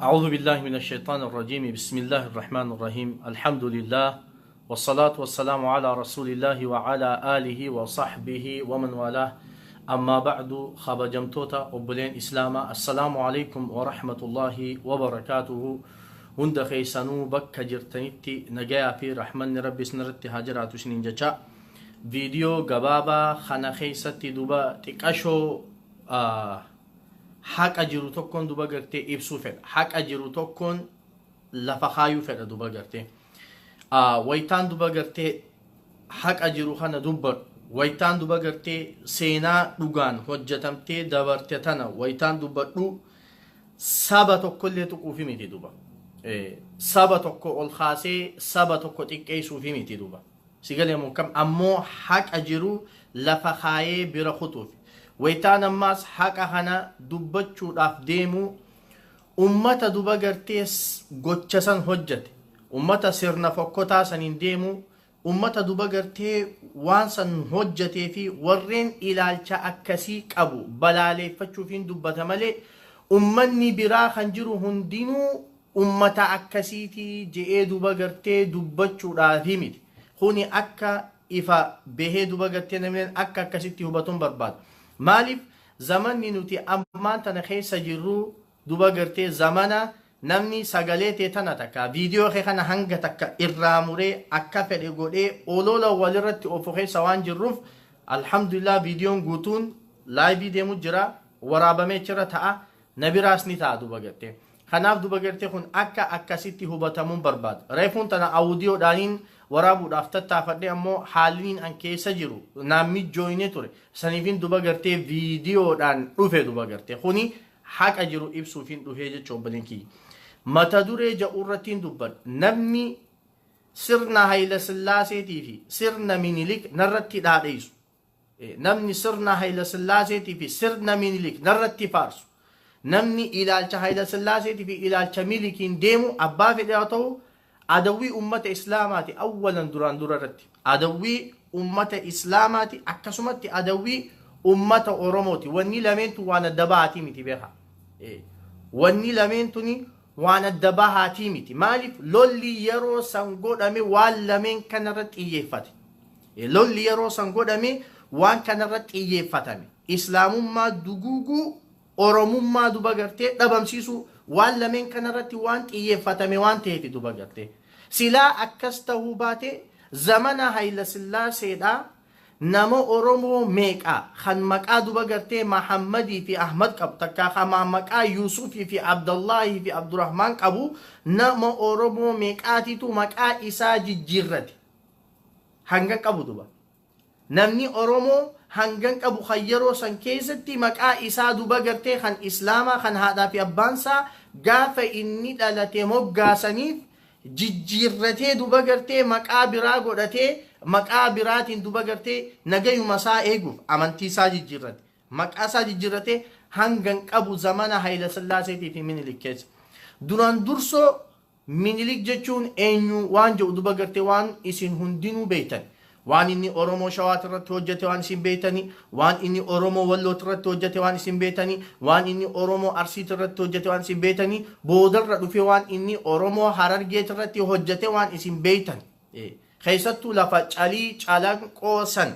أعوذ بالله من الشيطان الرجيم. بسم الله الرحمن الرحيم. الحمد لله والصلاة والسلام على رسول الله وعلى آله وصحبه ومن والاه. أما بعد، خبجمتوتا أبلين إسلاما، السلام عليكم ورحمة الله وبركاته. هند خيسانو بك جرتنتي نجايا في رحمن ربي سنرتي هاجرات سنين جتا. فيديو قبابا خنا خيستي دوبا تكاشو haqa jiru tokkoon duba gartee ibsuu fedha. Haqa jiru tokkoon lafa kaayuu fedha duba gartee. Wayitaan duba gartee haqa jiru kana dubbadhu. Wayitaan duba gartee seenaa dhugaan hojjetamtee dabarte tana wayitaan dubbadhu, saba tokkollee tuquufi miti duba. Saba tokko ol kaasee saba tokko xiqqeessuufi miti duba. Sigalee moo kam ammoo haqa jiru lafa kaayee bira kutuufi. Wayitaan ammaas haqa kana dubbachuudhaaf deemu, ummata duba gartee gocha san hojjete, ummata sirna fokkotaa saniin deemu, ummata duba gartee waan san hojjetee fi warreen ilaalcha akkasii qabu balaaleeffachuufiin dubbata malee, ummanni biraa kan jiru hundinuu ummata akkasiitii je'ee duba gartee dubbachuudhaafi miti. Kuni akka ifa bahee duba gartee namni akka akkasitti hubatuun barbaada. Maaliif? Zamanni nuti ammaan tana keessa jirru duba gartee zamana namni sagalee tee tana takka, viidiyoo kee kana hanga takka irraa muree akka fedhe godhee olola walirratti ofu keessa waan jirruuf, alhamdulillah, viidiyoon guutuun live deemu jira, waraabamee jira ta'a, na biraas ni ta'a duba gartee. Kanaaf duba gartee kun akka akkasitti hubatamuun barbaada. Reefuun tana audiyoodhaaniin waraabuudhaaf tattaafadhe, ammoo haalliin an keessa jiru naan mijjooyne ture. Saniifin duba gartee viidiyoodhaan dhufe duba gartee. Kuni haqa jiru ibsuufin dhufee jecha obboleen kiyya. Mata duree ja'u irrattiin dubbadha. Namni sirna Hayila Sillaaseetii fi sirna Minilik narratti dhaadheessu. Namni sirna Hayila Sillaaseetii fi sirna Minilik narratti faarsu. Namni ilaalcha Hayila Sillaaseetii fi ilaalcha Milikiin deemu, abbaa fedhe haa ta'u, adawwii ummata Islaamaati awwalan, duraan dura irratti. Adawwii ummata Islaamaati, akkasumatti adawwii ummata Oromooti. Wanni lameentu waan adda bahaatii miti, beekaa. Wanni lameentuni waan adda bahaatii miti. Maaliif? Lolli yeroo san godhame waan lameen kanarratti xiyyeeffate. Lolli yeroo san godhame waan kanarratti xiyyeeffatame. Islaamummaa duguuguu, Oromummaa duba gartee dhabamsiisuu, waan lameen kanarratti waan xiyyeeffatame waan ta'eef duba gartee. Silaa akkas ta'uu baate, zamana Hayila Sillaaseedhaa nama Oromoo meeqa kan maqaa duba gartee Mahammadii fi Ahmad qabu, takkaa kan maqaa Yuusufii fi Abdallaahii fi Abdurrahmaan qabu, nama Oromoo meeqaatitu maqaa isaa jijjiirrate? Hanga qabu duba. Namni Oromoo hangan qabu kan yeroo san keessatti maqaa isaa duba gartee kan Islaamaa, kan haadhaa fi abbaansaa gaafa inni dhalate moggaasaniif jijjiirratee, duba gartee maqaa biraa godhatee, maqaa biraatiin duba gartee nagayuma isaa eeguuf amantii isaa jijjiirrate, maqaa isaa jijjiirratee hangan qabu zamana Hayila Sillaaseetii fi Minilik keessa. Duraan dursoo Minilik jechuun eenyu waan jedhu duba gartee waan isin hundinuu beektan. Waan inni Oromoo Shawaat irratti hojjete waan isin beektani, waan inni Oromoo Walloot irratti hojjete waan isin beektani, waan inni Oromoo Arsiit irratti hojjete waan isin beektani, boodarra dhufee waan inni Oromoo Harargeet irratti hojjete waan isin beektan. Keessattuu lafa Calii Calanqoo san,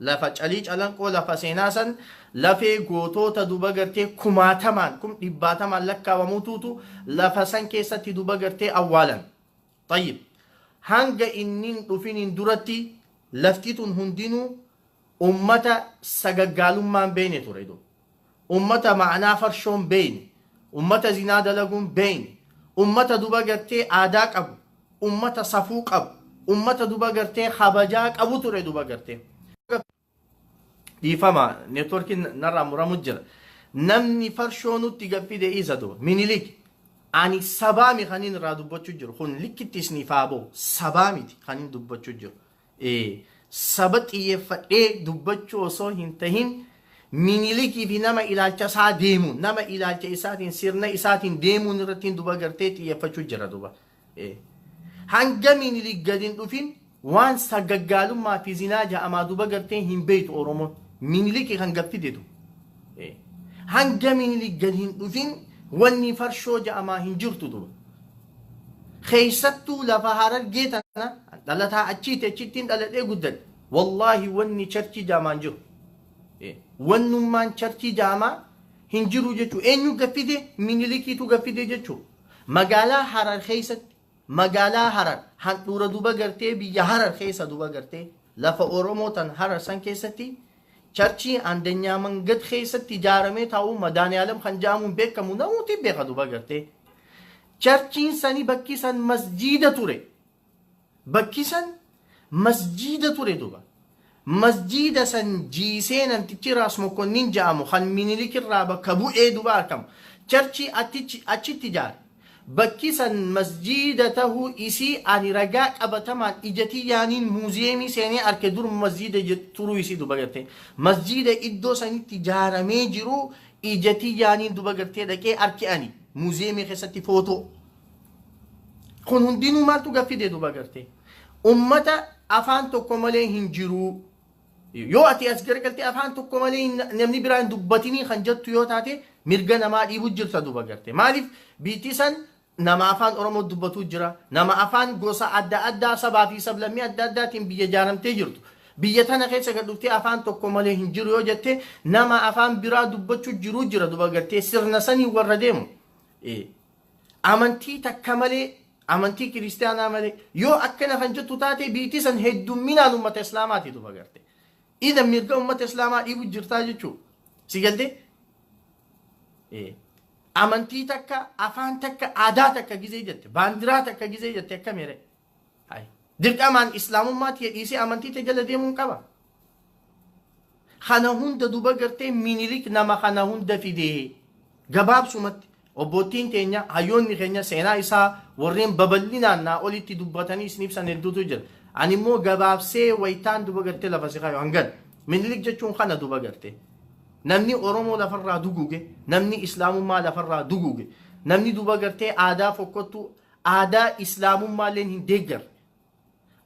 lafa Calii Calanqoo, lafa seenaa san, lafee gootoota duba gartee kumaatamaan, kum dhibbaatamaan lakkaawamutuutu lafa san keessatti duba gartee awwaalan. Tayyib. Hanga inni hin dhufiniin duratti lafti tun hundinuu ummata sagaggaalummaan beeyne ture duba. Ummata ma'anaa farshoon beeyne, ummata zinaa dalaguun beeyne, ummata duba gartee aadaa qabu, ummata safuu qabu, ummata duba gartee kabajaa qabu ture duba gartee. Dhiifama, neetworkiin narraa muramu jira. Namni farshoo nutti gaffide isa duba. Minilik. Ani sabaa mi kanin irraa dubbachuu jiru. Kun likkitti isiniif haa ba'u. Sabaa miti kanin dubbachuu jiru. Saba xiyyeeffadhee dubbachuu osoo hin tahin, Minilikii fi nama ilaalcha isaa deemuun, nama ilaalcha isaatiin, sirna isaatiin deemuun irratti duba gartee xiyyeeffachuu jira duba. Hanga Minilik gadi hin dhufin waan sagaggaalummaa fi zinaa ja'amaa duba gartee hin beektu Oromoon. Minilikii kan gaffide du. Hanga Minilik gadi hin dhufin Wanni farshoo ja'amaa hin jirtu duba. Keessattuu lafa Harargee tana dhalataa achiiti, achittiin dhaladhee guddadhe. Wallaahi, wanni churchii ja'amaa hin jiru. Wannummaan churchii ja'amaa hin jiru jechuudha. Eenyu gaffide? Minilikiitu gaffide jechuudha. Magaalaa Harar keessatti, magaalaa Harar handhuura duba gartee biyya Harar keessa duba gartee lafa Oromoo tan Harar san keessatti churchii Andanyaa Mangad keessatti ijaaramee taa'u, Madaaniyaalam kan jedhamuun beekamu, namooti beeka duba gartee. Churchiin sani bakki san masjiida ture. Bakki san masjiida ture duba. Masjiida san jiisee namtichi Raas Mokonnin jedhamu kan Minilik irraa bakka bu'ee duba argamu. Churchii achitti ijaare. Bakki san masjiida tahuu isii ani ragaa qabatamaan ija tiyyaaniin museumii seenee arke, dur masjiida turuu isii duba gartee. Masjiida iddoo sanitti ijaaramee jiru ija tiyyaaniin duba gartee dhaqee arke ani museumii keessatti footoo. Kun hundinuu maaltu gaffide duba gartee? Ummata afaan tokko malee hin jiru. Yoo ati as garagaltee afaan tokko malee namni biraa hin dubbatinii kan jettu yoo taate, mirga namaa dhiibu jirta duba garte. Maaliif biitti san nama afaan Oromoo dubbatu jira. Nama afaan gosa adda addaa, sabaa fi sablammii adda addaatiin biyya ijaaramtee jirtu. Biyya tana keessa gad dhuftee afaan tokko malee hin jiru yoo jette, nama afaan biraa dubbachuu jiru jira duba gartee, sirna sanii warra deemu. Amantii takka malee, amantii kiristaanaa malee yoo akkana kan jettu taate, biitti san heddumminaan uummata islaamaati duba garte. Idan mirga uummata islaamaa dhiibu jirtaa jechuu. Si galtee? Amantii takka, afaan takka, aadaa takka gizee jette, baandiraa takka gizee jette, akkam here? Dirqamaan islaamummaa tiyya dhiisee amantii ta'e jala deemuun qaba. Kana hunda duba gartee Minilik nama kana hunda fidee. Gabaabsumatti, obboottiin teenya, hayyoonni keenya seenaa isaa warreen babal'inaan naa olitti dubbatanii isin ibsan hedduutu jira. Ani immoo gabaabsee wayitaan duba gartee lafa si kaayu hangan. Minilik jechuun kana duba gartee. Namni Oromoo lafarraa duguge, namni islaamummaa lafarraa duguge, namni duba gartee aadaa fokkottuu, aadaa islaamummaalleen hin deeggarre.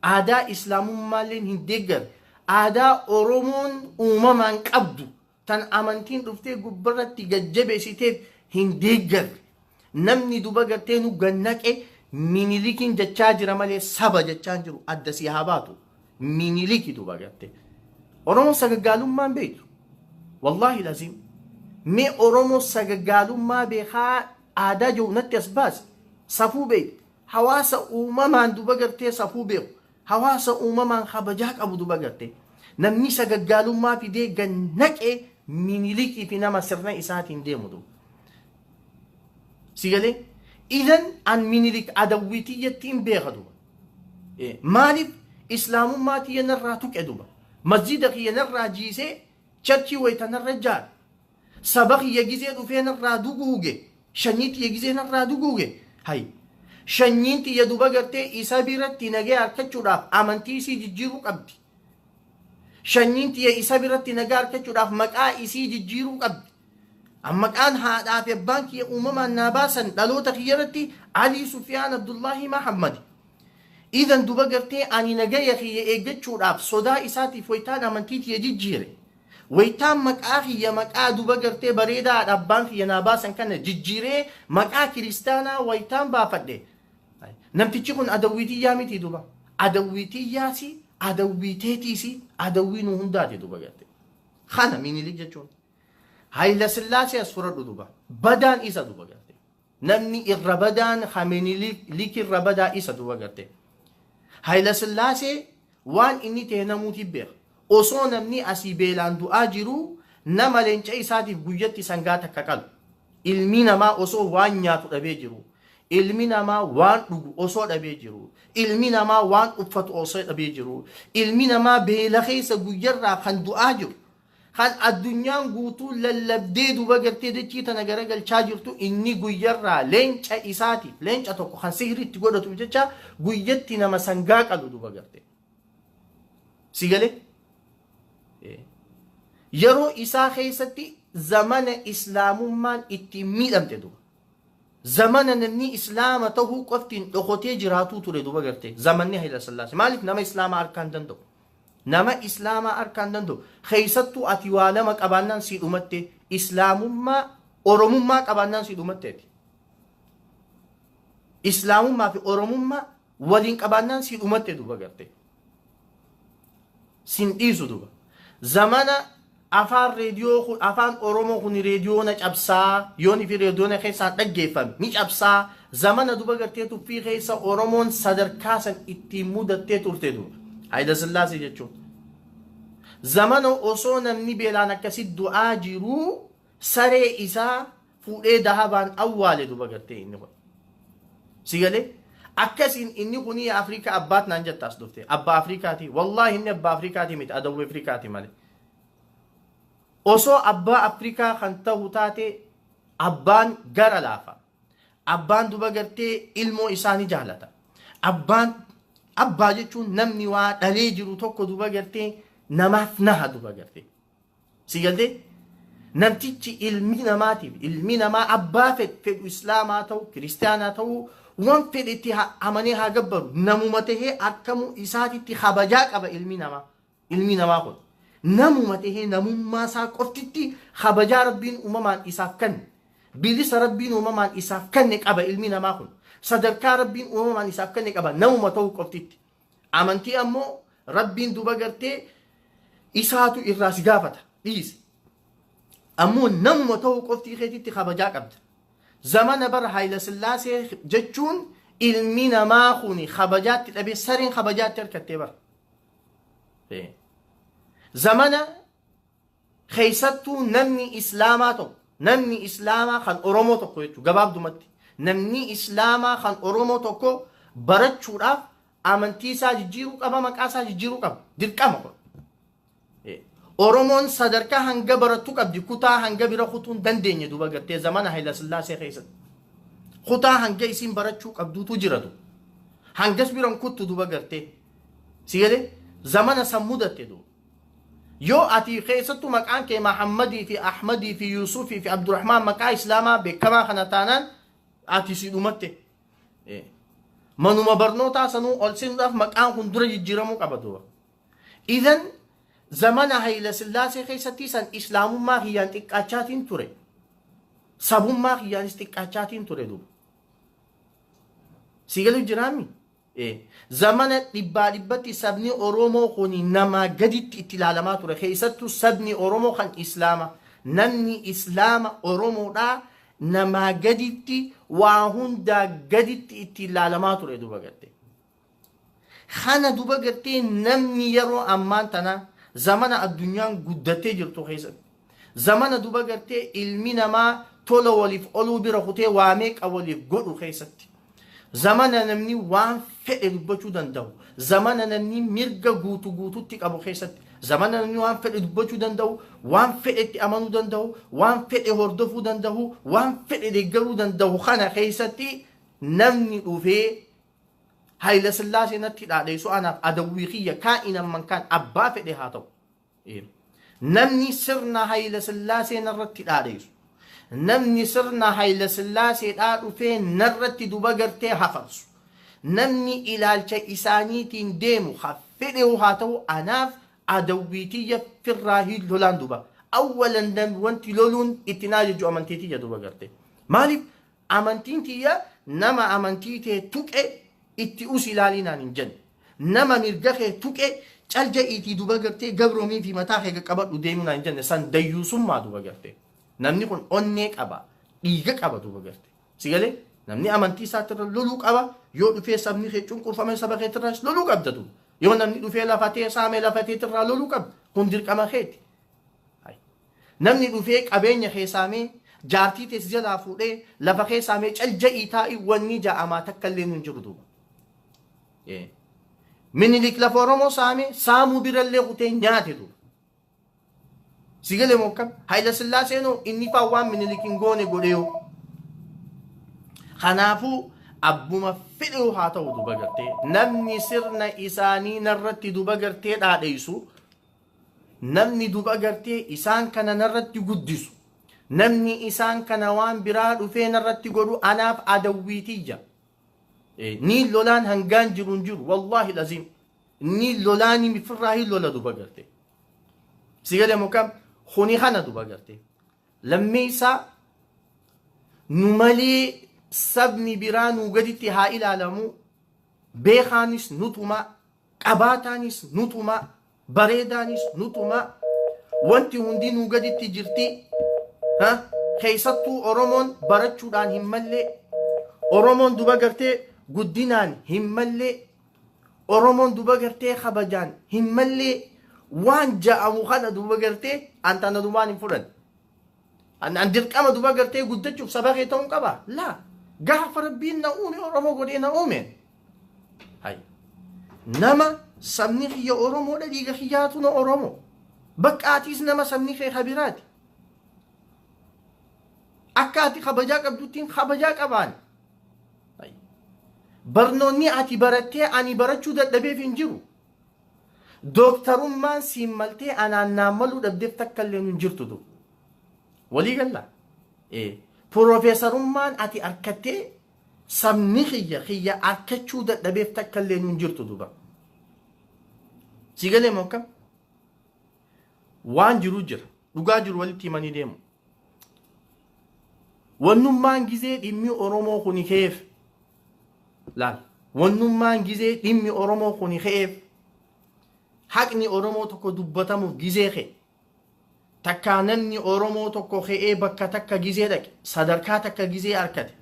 Aadaa islaamummaalleen hin deeggarre. Aadaa Oromoon uumamaan qabdu tan amantiin dhuftee gubbarratti gajjabeessiteef hin deeggarre. Namni duba gartee nu gannaqe Minilikiin jechaa jira malee saba jechaa hin jiru, adda si haa baatu. Miniliki duba gartee. Oromoon sagaggaalummaan beektu. Wallaahi laziim. Mee Oromoo sagaggaalummaa beekaa aadaa jiru natti as baase. Safuu beektu. Hawaasa uumamaan duba gartee safuu beeku. Hawaasa uumamaan kabajaa qabu duba gartee. Namni sagaggaalummaa fidee gannaqee Minilikii fi nama sirna isaatiin deemu duba. Si galee? Idan an Minilik adawwitiyyatti hin beeka duba. Maaliif islaamummaa tiyya narraa tuqe duba? Masjida kiyya narraa jiisee churchii wayita narra ijaare. Saba kiyya gizee dhufee narraa duguuge. Shanyii tiyya gizee narraa duguuge. Hay. Shanyiin tiyya duba gartee isa biratti nagee harkachuudhaaf amantii isii jijjiiruu qabdi. Shanyiin tiyya isa biratti nagaa harkachuudhaaf maqaa isii jijjiiruu qabdi. Maqaan haadhaa fi abbaan kiyya uumamaan naa baasan dhaloota kiyya irratti Alii Sufiyaan Abdullaahi Mahammad. Idan duba gartee ani nagaya kiyya eeggachuudhaaf sodaa isaatiif wayitaan amantii tiyya jijjiire. Wayitaan maqaa kiyya, maqaa duba gartee bareedaa haadha abbaan kiyya naa baasan kana jijjiiree maqaa kiristaanaa wayitaan baafadhe. Namtichi kun adawwiitiyyaa miti duba. Adawwiitiyyaasi, adawwiiteetiisi, adawwii nu hundaati duba gartee. Kana Minilik jechuun. Hayila Sillaasee as fudhadhu duba. Badaan isa duba gartee. Namni irra badaan ha Minilik irra badaa isa duba gartee. Hayila Sillaasee waan inni ta'e namuuti beeka. Osoo namni asii beelaan du'aa jiru, nama leenca isaatiif guyyatti sangaa takka qalu. Ilmi namaa osoo waan nyaatu dhabee jiru. Ilmi namaa waan dhugu osoo dhabee jiru. Ilmi namaa waan uffatu osoo dhabee jiru. Ilmi namaa beela keessa guyyarraa kan du'aa jiru. Kan addunyaan guutuu lallabdee duba gartee dachii tana garagalchaa jirtu, inni guyyarraa leenca isaatiif, leenca tokko kan sihiritti godhatuuf jecha guyyatti nama sangaa qalu duba garte. Si galee? Yeroo isaa keessatti zamana islaamummaan ittiin miidhamte duba. Zamana namni islaama tahuu qoftiin dhokotee jiraatuu ture duba garte. Zamanni Hayila Sillaasee. Maaliif nama islaamaa harkaan danda'u? Nama islaamaa harkaan danda'u. Keessattuu ati waa lama qabaannaan sii dhumatte, islaamummaa Oromummaa qabaannaan si dhumatteeti. Islaamummaa fi Oromummaa waliin qabaannaan si dhumatte duuba gartee. Sin dhiisu duuba. Zamana afaan reediyoo kun, afaan Oromoo kun reediyoona cabsaa, yoon fi reediyoona keessaan dhaggeeffame ni cabsaa. Zamana duba gartee tuffii keessa Oromoon sadarkaa san ittiin mudattee turte duuba. Hayila Sillaasee jechuun. Zamana osoo namni beelaan akkasi du'aa jiruu saree isaa fuudhee dahabaan awwaale duba gartee inni kun. Si galee? Akkasiin inni kunii Afrikaa abbaat naan jetta as dhufte. Abbaa Afrikaati. Wallaahi inni abbaa Afrikaati miti, adawwee Afrikaati malee. Osoo abbaa Afrikaa kan ta'u taate, abbaan gara laafa. Abbaan duba gartee ilmoo isaa ni jaalata. Abbaan, abbaa jechuun namni waa dhalee jiru tokko duba gartee namaaf naha duba gartee. Si galtee? Namtichi ilmi namaatiif, ilmi namaa abbaa fedhu, islaamaa ta'u, kiristaanaa ta'u, waan fedhe itti amanee haa gabbaru, namuma tahee arkamuu isaatitti kabajaa qaba ilmi namaa. Ilmi namaa kun namuma tahee namummaa isaa qoftitti kabajaa Rabbiin uumamaan isaaf kenne, bilisa Rabbiin uumamaan isaaf kenne qaba ilmi namaa kun. Sadarkaa Rabbiin uumamaan isaaf kenne qaba namuma ta'uu qoftitti. Amantii ammoo Rabbiin duba gartee isaatu irraa si gaafata, dhiisi. Ammoo namuma ta'uu qoftii keetitti kabajaa qabda. Zamana bara Hayila Sillaasee jechuun ilmi namaa kun kabajaatti dhabee sareen kabajaatti harkattee bara. Zamana keessattuu namni islaamaa tokko, namni islaamaa kan Oromoo tokko jechuudha, gabaabdumatti namni islaamaa kan Oromoo tokko barachuudhaaf amantii isaa jijjiiruu qaba, maqaa isaa jijjiiruu qaba, dirqama kun. Oromoon sadarkaa hanga barattu qabdi, kutaa hanga bira kutuu hin dandeenye duuba gartee zamana Hayila Sillaasee keessatti. Kutaa hanga isiin barachuu qabduutu jiratu. Hangas biran kuttu duuba gartee. Si galee zamana san mudatte duuba. Yoo ati keessattuu maqaan kee Mahammadii fi Ahmadii fi Yuusufii fi Abdurrahmaan maqaa Islaamaa beekamaa kana taanaan ati si dhumatte. Manuma barnootaa sanuu ol seenuudhaaf maqaan kun dura jijjiiramuu qaba duuba. Idan zamana Hayila Sillaasee keessatti san Islaamummaa kiyyaan xiqqaachaatiin ture. Sabummaa kiyyaanis xiqqaachaatiin ture duuba. Si galu jiraami? Zamana dhibbaa dhibbatti sabni Oromoo kun namaa gaditti itti ilaalamaa ture. Keessattuu sabni Oromoo kan Islaama. Namni Islaama Oromoodhaa namaa gaditti, waa hundaa gaditti itti ilaalamaa ture duuba gartee. Kana duba gartee namni yeroo ammaan tana zamana addunyaan guddattee jirtu keessatti, zamana duba gartee ilmi namaa tola waliif oluu bira kutee waa meeqa waliif godhu keessatti, zamana namni waan fedhe dubbachuu danda'u, zamana namni mirga guutu guututti qabu keessatti, zamana namni waan fedhe dubbachuu danda'u, waan fedhetti amanuu danda'u, waan fedhe hordofuu danda'u, waan fedhe deeggaruu danda'u kana keessatti namni dhufee Hayila Sillaasee natti dhaadheessu anaaf adawwii kiyya, kaa'inan mankaan abbaa fedhe haa ta'u. Namni sirna Hayila Sillaasee narratti dhaadheessu, namni sirna Hayila Sillaaseedhaa dhufee narratti duba gartee hafarsu, namni ilaalcha isaaniitiin deemu ha fedhehu haa ta'u anaaf adawwii tiyya, firraa hin lolaan duba. Awwalan wanti loluun itti naa jejju amantii tiyya duba gartee. Maaliif amantiin tiyya nama amantii tee tuqe itti us ilaalii naan hin jenne. Nama mirga kee tuqe cal ja'iitii duba gartee gabromii fi mataa kee qaqqabadhu deemuu naan hin jenne, san dayyuusummaa duba gartee. Namni kun onnee qaba, dhiiga qaba duba gartee. Si galee namni amantii isaatirra loluu qaba, yoo dhufee sabni kee cunqurfame saba keetirraas loluu qabda duba. Yoo namni dhufee lafa tee saame lafa teetirraa loluu qabda. Kun dirqama keeti. Namni dhufee qabeenya kee saamee, jaartii tee si jalaa fuudhee, lafa kee saamee cal ja'ii taa'ii wanni ja'amaa takka illee hin jiru duuba. Minilik lafa Oromoo saamee, saamuu birallee kutee nyaate duuba. Si galee moo akkam? Hayila Sillaaseenoo inni faa waan Minilik hin goone godhe yoo. Kanaafuu abbuma fedhe haa ta'u duba gartee namni sirna isaanii narratti duba gartee dhaadheessu, namni duba gartee isaan kana narratti guddisu, namni isaan kana waan biraa dhufee narratti godhu anaaf adawwiitiyya. Ni lolaan hangaan jiru hin jiru, wallaahi laziim. Ni lolaanii firraa hin lola duba gartee. Si galee moo kam? Kuni kana duba gartee. Lammeessaa Nu malee sabni biraa nuu gaditti haa ilaalamu, beekaanis nutuma, qabaataanis nutuma, bareedaanis nutuma, wanti hundi nuu gaditti jirti. Ha? Keessattuu Oromoon barachuudhaan hin mallee, Oromoon duba gartee guddinaan hin mallee, Oromoon duba gartee kabajaan hin mallee waan ja'amu kana duba gartee antana dubaan hin fudhan. An dirqama duba gartee guddachuuf saba kee ta'uun qaba. Laa. Gaafa Rabbiin na uume Oromoo godhee na uume. Hay. Nama sabni kiyya Oromoodha, dhiiga kiyyaatu na Oromoo. Bakka atiis nama sabni kee kabiraati. Akka ati kabajaa qabduttiin kabajaa qabaan. Hay. Barnoonni ati barattee ani barachuu dadhabeef hin jiru. Dooktarummaan siin maltee anaan naan maluu dhabdeef takka illee hin jirtu du. Walii gallaa? Ee. Piroofeesarummaan ati arkattee sabni kiyya kiyya arkachuu dadhabeef takka illee hin jirtu duba. Si galee moo akkam? Waan jiru jira. Dhugaa jiru walitti himanii deemu. Wannummaan gizee dhimmi Oromoo kuni ka'eef, laal, wannummaan gizee dhimmi Oromoo kuni ka'eef, haqni Oromoo tokko dubbatamuuf gizee ka'e, takkaa namni Oromoo tokko ka'ee bakka takka gizee dhaqe, sadarkaa takka gizee arkate,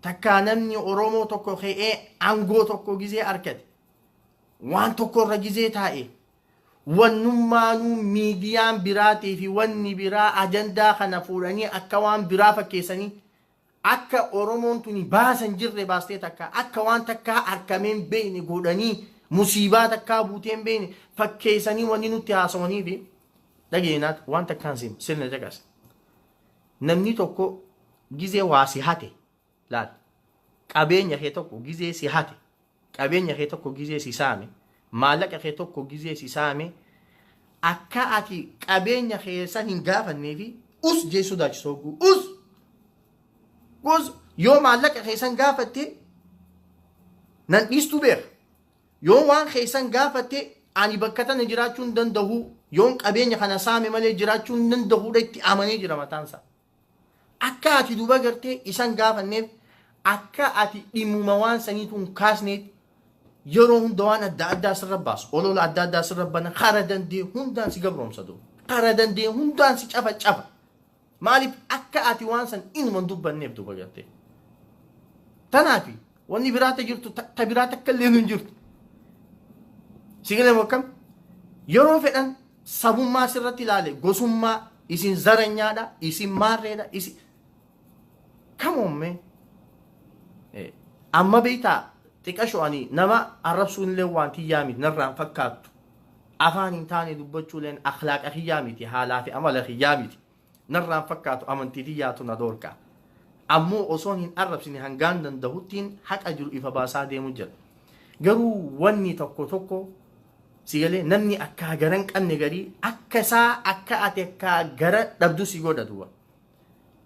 takkaa namni Oromoo tokko ka'ee aangoo tokko gizee arkate, waan tokko irra gizee taa'e, wannummaanuu miidiyaan biraatii fi wanni biraa ajandaa kana fuudhanii akka waan biraa fakkeessanii, akka Oromoon tuni baasan jirre baastee takka akka waan takkaa arkameen beekne godhanii, musiibaa takkaa buuteen beekne fakkeessanii wanni nutti haasawanii fi dhageenyaat waan takkaan sim sirna caqas. Namni tokko gizee waa si hate, laal, qabeenya kee tokko gizee si hate, qabeenya kee tokko gizee si saame, maallaqa kee tokko gizee si saame, akka ati qabeenya kee san hin gaafannee fi us jee sodaachisu hogguu us us yoo maallaqa kee san gaafatte nan dhiistuu beeka, yoo waan keessan gaafatte ani bakka tana jiraachuu hin danda'u, yoon qabeenya kana saame malee jiraachuu hin danda'uudha itti amanee jira mataansaa. Akka ati duba gartee isan gaafanneef, akka ati dhimmuma waan saniitu hin kaasneet yeroo hunda waan adda addaa sirra baasu, olola adda addaa sirra bana, kara dandee hundaan si gabroomsa duuba. Kara dandee hundaan si cafa cafa. Maaliif? Akka ati waan san inuma hin dubbanneef duuba gartee. Tanaafi wanni biraa ta jirtu ta biraa takka illee hin jirtu. Si galee akkam? Yeroo fedhan sabummaa sirratti ilaale, gosummaa, isin zaranyaadha, isin maarreedha, isin, come on man. Amma beektaa, xiqasho ani nama arrabsuun illee waan kiyyaa miti, narraan fakkaattu. Afaan hin taane dubbachuuleen akhlaaqa kiyyaa miti, haalaa fi amala kiyyaa miti. Narraan fakkaatu, amantii tiyyaatu na dhoorka. Ammoo osoon hin arrabsine hangaan danda'uttiin haqa jiru ifa baasaa deemu jira. Garuu wanni tokko tokko si galee, namni akka gara hin qabne garii akka isaa akka ati akka gara dhabdu si godha duuba.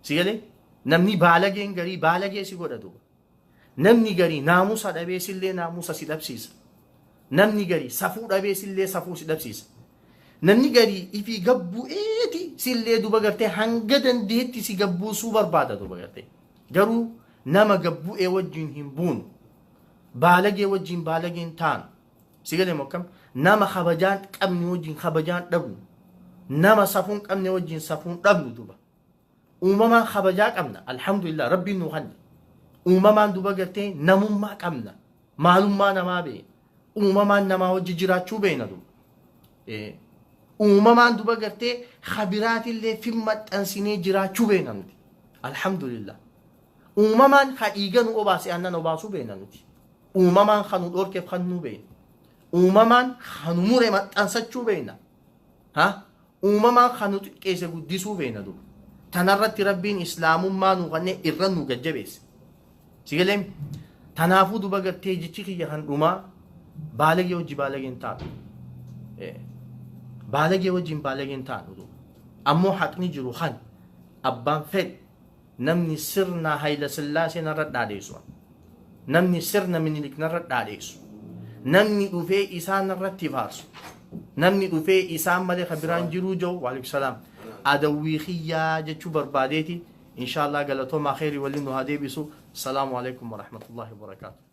Si galee, namni baalageen garii baalagee si godha duuba. Namni garii naamusa dhabee sillee naamusa si dhabsiisa. Namni garii safuu dhabee sillee safuu si dhabsiisa. Namni garii ifii gabbu'eeti sillee duba gartee hanga dandeetti si gabbuusuu barbaada duba gartee. Garuu nama gabbu'ee wajjin hin buunu. Baalagee wajjin baalageen taanu. Si galee moo akkam? Nama kabajaan qabne wajjin kabajaan dhabnu. Nama safuun qabne wajjin safuun dhabnu duba. Uumamaan kabajaa qabna. Alhamdulillah, Rabbiin nuu kanne. Uumamaan duba gartee namummaa qabna. Maalummaa namaa beekna. Uumamaan namaa wajji jiraachuu beekna duba. Uumamaan duba gartee habiraatillee fin maxxansinee jiraachuu beekna nuti. Alhamdulillah. Uumamaan ha dhiiga nu obaase aannan obaasuu beekna nuti. Uumamaan kan nu dhoorkeef kan nu beekna. Uumamaan kan nu mure maxxansachuu beekna. Ha? Uumamaan kan nu xiqqeesse guddisuu beekna duba. Tanarratti Rabbiin islaamummaa nu kanneen irra nu gajjabeesse. Si galee? Tanaafuu duba gartee jechi kiyya kan dhumaa, baalagee wajji baalageen taatu. Baalagee wajjin baalageen taatu duba. Ammoo haqni jiru kan abbaan fedhe, namni sirna Hayila Sillaasee narra dhaadheessu, namni sirna Minilik narra dhaadheessu, namni dhufee isaan irratti faarsu, namni dhufee isaan malee kan biraan jiruu jiru, waalaikum salaam, adawwii kiyyaa jechuu barbaadeeti. Inshaallah, galatoomaa. Kheyrii waliin nu haa deebisu. Salaamu alaikum warahmatullahi wabarakaatu.